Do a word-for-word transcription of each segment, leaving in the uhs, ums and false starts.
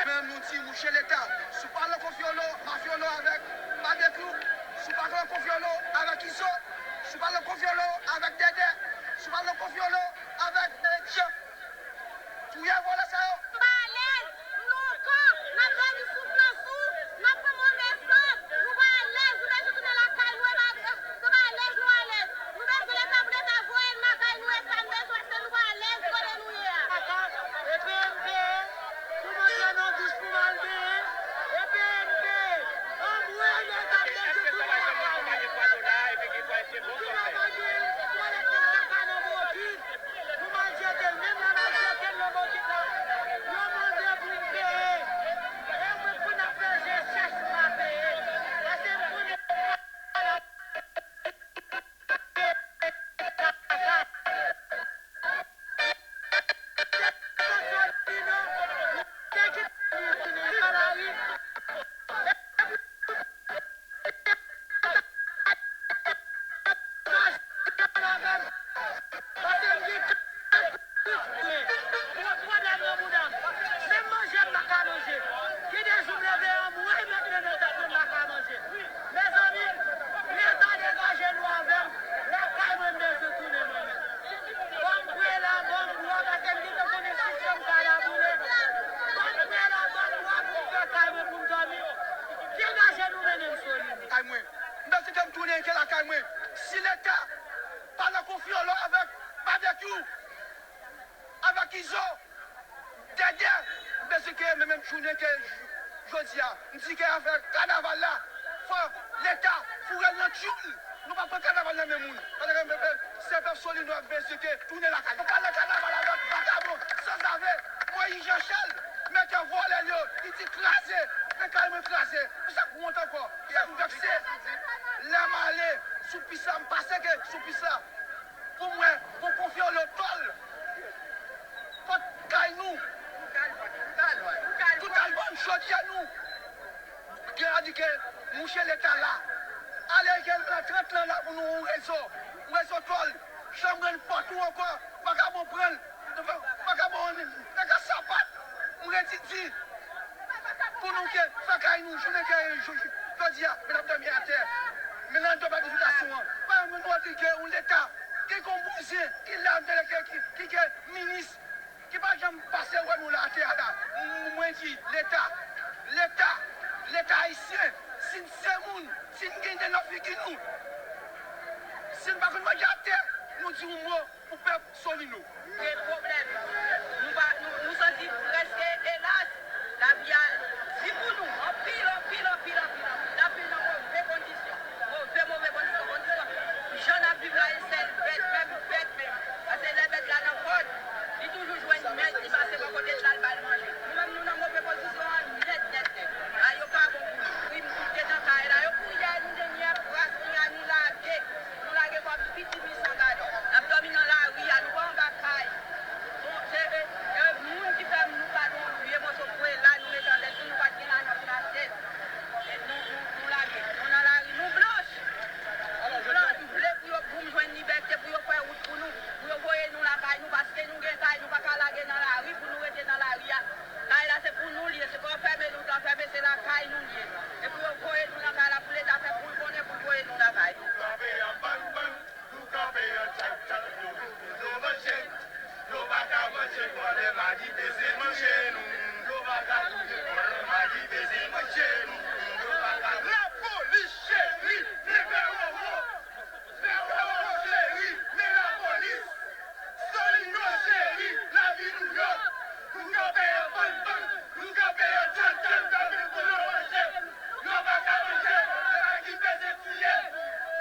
Men nou di, mouche Leta, si w pa nan konfyolo, mafyolo avèk Babekyou, si w pa nan konfyolo avèk Izo, si w pa nan konfyolo avèk Dèdè, si w pa nan konfyolo avèk Eleksyon, touye vòlè sa yo. Nou pa alèz, nou nan kan, n ap dòmi souf nan souf, n ap pran move sant, nou pa alèz, nou bezwen tounen lakay nou, e pa, e pa alèz nou alèz. Nou bezwen Leta pou Leta voye n lakay nou, e sa n bezwen, se nou pa alèz kote nou ye a. E P N P, pou montre non dous pou m al benyen, e P N P, anmwey Leta bezwen tounen lakay nou. Kidnapè gen twalèt nan kaka nan bokit. Nou maljete l, menm lè maljete l nan bokit la, yo mande pou n peye. E mwen pou n ap fè je chèch m pa peye. Paske m konnen Paske m gen kat pwis mwen. M gen pwoblèm nan bouda m. Menm manje m pa ka manje. Gen de jou m leve anmwey met men nan tèt mwen, m pa ka manje. Mezanmi, Leta degaje nou avè m. Lakay mwen m bezwen tounen mwen menm. Ban m prela, ban m bwa, paske m gentan konnen sistèm kay la boule. Ban m prela, ban m bwa pou m fè kay mwen pou m dòmi. Degaje nou mennen m Solino. Kay mwen. M bezwen ke m tounen ke lakay mwen. Si Leta pa nan konfyolo avèk Babekyou, avèk Izo, Dèdè, m bezwen ke men menm jounen ke j- jodi a, m di ke afè kanaval la, fò Leta foure l nan tyoul. Nou pa pran kanaval nan men moun. Pandan ke m, m, se pèp Solino ap bezwen ke tounen lakay. Nou pa nan kanaval avèk vakabon, sanzave, Moyiz Jan Chal, mete vòlè l yo, li di kraze, men kay mwen kraze. Sa k wont ankò. Sa m vèkse. Lè m ale sou pis la, m pase ke sou pis la. Pou mwen, pou konfye yo tòl. Kot kay nou? Tout albòn, jodi a nou. Gen a di ke mouche Leta la. Ale ke nan trant lan la pou nou yon rezo. Yon rezo tòl. Janm rann pòt ou ankò. Vakabon pran l. Vakabon nèg a sapat. M redi di. Pou nou ke fè kay nou jounen ke jodi a, men n ap dòmi atè. Men nan do planifikasyon an. Pa yon moun nou di ke yon Leta, ki gon bouzen, ki la, ki, ki, ki, ki minis, ki pa janm pase wè nou la atè a la. M- Mwen di, Leta, Leta, Leta ayisyen, si n se moun, si n gen de nan figi nou, si n pa konn manje atè, nou di yon mo. Pou pèp Solino. Gen pwoblèm. Nou pa, nou, nou santi prèske, elas, lavi a di pou nou, anpil, anpil, anpil, anpil, anpil, anpil nan move kondisyon. Move, move kondisyon, kondisyon. Jan n ap viv la, e sèl bèt, menm bèt menm. Paske lè bèt la nan kòd, li toujou jwenn mèt, li pase bò kote l, l al ba l manje. Nou menm, nou nan move kondisyon an nèt, nèt, nèt. A yo pa bon pou nou. Wi, m tout te nan kay la. Yo kouri dèyè nou, dènyè pras, kounye a nou lage. Nou lage kòm piti misan gadò. N ap dòmi nan lari a, nou pa anba kay. Bon, se, e, e, moun ki fè nou pa nou vye moso pwela, nou mete anlè tou, nou pa t gen lajan pou n achte. E nou, nou, nou lage. Nou nan lari, nou blanch. Nou blanch, m vle pou yo, pou m jwenn libète, pou yo fè wout pou nou, pou yo voye nou lakay nou, paske nou gen kay, nou pa ka lage nan lari, pou nou rete nan lari a. Kay la se pou nou l ye, se pa w fèmen nou t anfèmen, se lakay nou l ye. E pou yo voye nou nan kay la, pou Leta fè pou l konnen pou l voye nou lakay nou. Nou kanpe an bang bang, nou kanpe an tchat tchat, nou vin pou yo manje. Yo pa ka manje vòlè, magi peze manje nou. Yo pa ka touye vòlè, magi peze manje nou. Yo pa ka. Lapolis cheri, nèg la wowo. Fè wowo cheri, men lapolis. Solino cheri, lavi Nouyòk. Nou kanpe an bang bang, nou kanpe an tchat tchat, nou kanpe pou yo manje. Yo pa ka manje, magi peze tiye.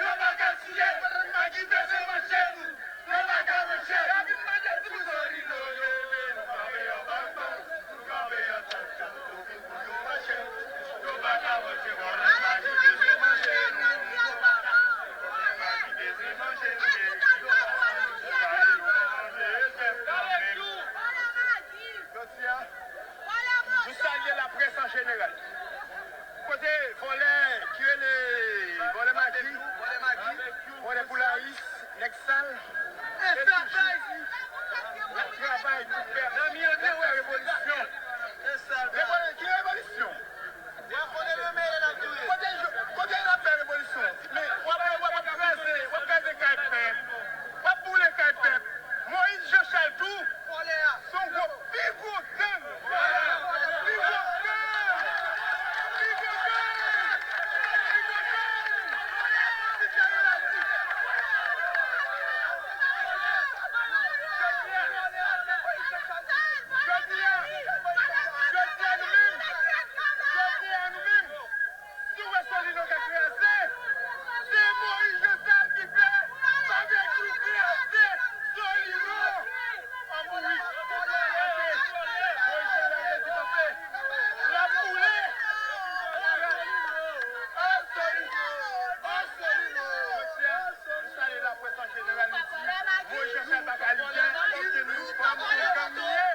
Yo pa ka tiye, magi peze manje nou. Yo pa ka manje, yo vin manje tou Solino yo. Nou kanpe an bang bang, nou kanpe an tchat tchat, nou vin pou yo manje. Yo pa ka manje, magi peze manje nou. Yo pa ka, magi peze manje nou. Yo pa ka manje, magi peze manje nou. Jodi a, nou salye laprès an jeneral. Kote vòlè ki rele vòlè magi, vòlè pou layis, nèg sal, e tou chif, y ap travay. Zanmi an te wè revolisyon. Revoli-, ki revolisyon? Kote yo, kote yo ap fè revolisyon? Men w ap, w ap, w ap kraze, w ap kraze kay pèp. W ap boule kay pèp. Moyiz Jan Chal tou, se yon gwo, pi gwo gang. Pi gwo gang. Pi gwo gang. Pi gwo gang. Jodi a, jodi a, jodi a nou menm, jodi a nou menm, si w wè Solino ka kraze, se Moyiz Jan Chal ki fè, pa vle ki kraze Solino. An mouri. Kanpe. Moyiz Jan Chal te di kanpe. L ap boule. An Solino. An Solino. Jodi a, nou salye laprès an jeneral, nou di, Moyiz Jan Chal pa ka lidè okenn fòm de gang li ye.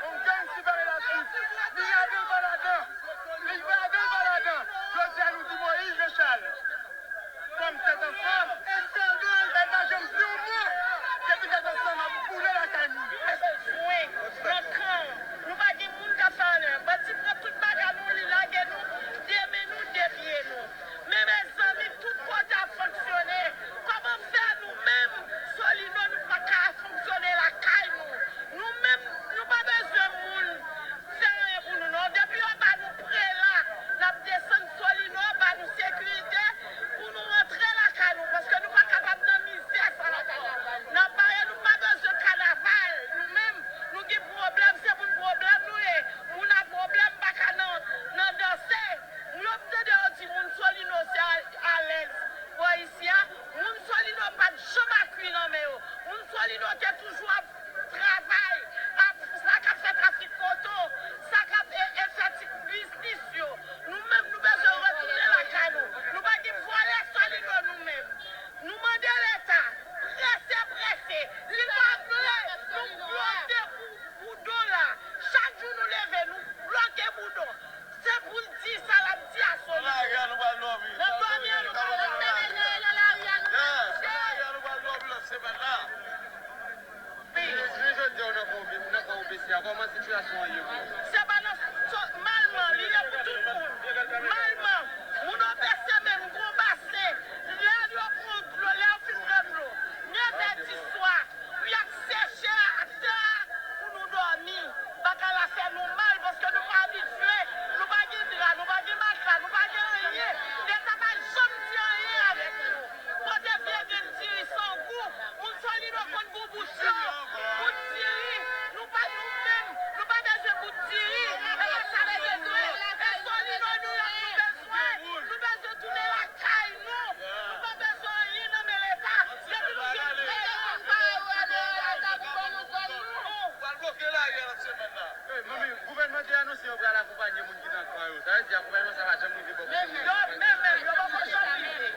Yon gang siparasis. Li lave l pa ladan. Li lave l pa ladan. Jodi a, nou di Moyiz Jan Chal. Kòm tèt ansanm, Èstèdòl pa janm di yon mo. Depi tèt ansanm ap boule lakay moun. Bezwen nan kan. Nou pa gen moun k ap fè anyen. Bandi pran tout bagay nou, li lage nou, de men nou, de pye nou. Men mezanmi, tout kote ap fonksyone. Kòman fè nou menm, Solino, nou pa ka fonksyone lakay nou? Nou menm, nou pa bezwen moun fè anyen pou nou, non. Depi yo ba nou prela, n ap desann Solino, ba nou sekirite pou nou rantre lakay nou, paske nou pa kapab nan mizè sa lakay nou. N ap bare, nou pa bezwen kanaval. Nou menm, nou gen pwoblèm, se moun pwoblèm nou ye. Moun a pwoblèm pa ka nan, nan danse. Lè w tande yo di moun Solino se a-, alèz bò isi a, moun Solino pa t janm ak wi nan men yo. Moun Solino te toujou ap travay, ap, sa k ap fè trafik moto, sa k ap e, e fè ti biznis yo. Nou menm, nou bezwen retounen lakay nou. Nou pa gen vòlè Solino nou menm. Nou mande Leta, prese, prese. Si l pa vle, nou bloke bou-, boudon la. Chak jou nou leve, nou bloke boudon. Se pou l di sa l ap di a Solino. Nan lari a nou pral dòmi. Nan lari a nou pral dòmi. Nan lari a nou pral dòmi. Nan lari a nou pral dòmi lòt semèn la. Wi. Men jodi a w nan kan, w nan kan O P C a, kòman sitiyasyon an ye pou ou? Se pa nan so-, malman, li ye pou tout moun. Malman, moun O P C menm, gon basen. Lè yo pran dlo, lè yo fin pran dlo, nevè di swa, y ap seche atè a pou nou dòmi. Bagay la fè nou mal paske nou pa abitye, nou pa gen dra, nou pa gen matla, nou pa gen anyen. Leta pa janm di anyen avèk nou. Pote vye grenn diri san gou, moun Solino konn pou bouch yo, pou diri, nou pa nou menm, nou pa bezwen pou diri, e pa sa nou bezwen, e Solino nou, nou bezwen, nou bezwen tounen lakay nou, nou pa bezwen anyen nan men Leta, depi nou gen prela. Pral bloke lari a lòt semèn la. Wi, manmi, gouvènman te anonse yo pral akonpanye moun ki nan kan yo. Sa vle di akonpayman sa pa janm rive bò kote moun yo. Yo, men, men, yo poko janm rive.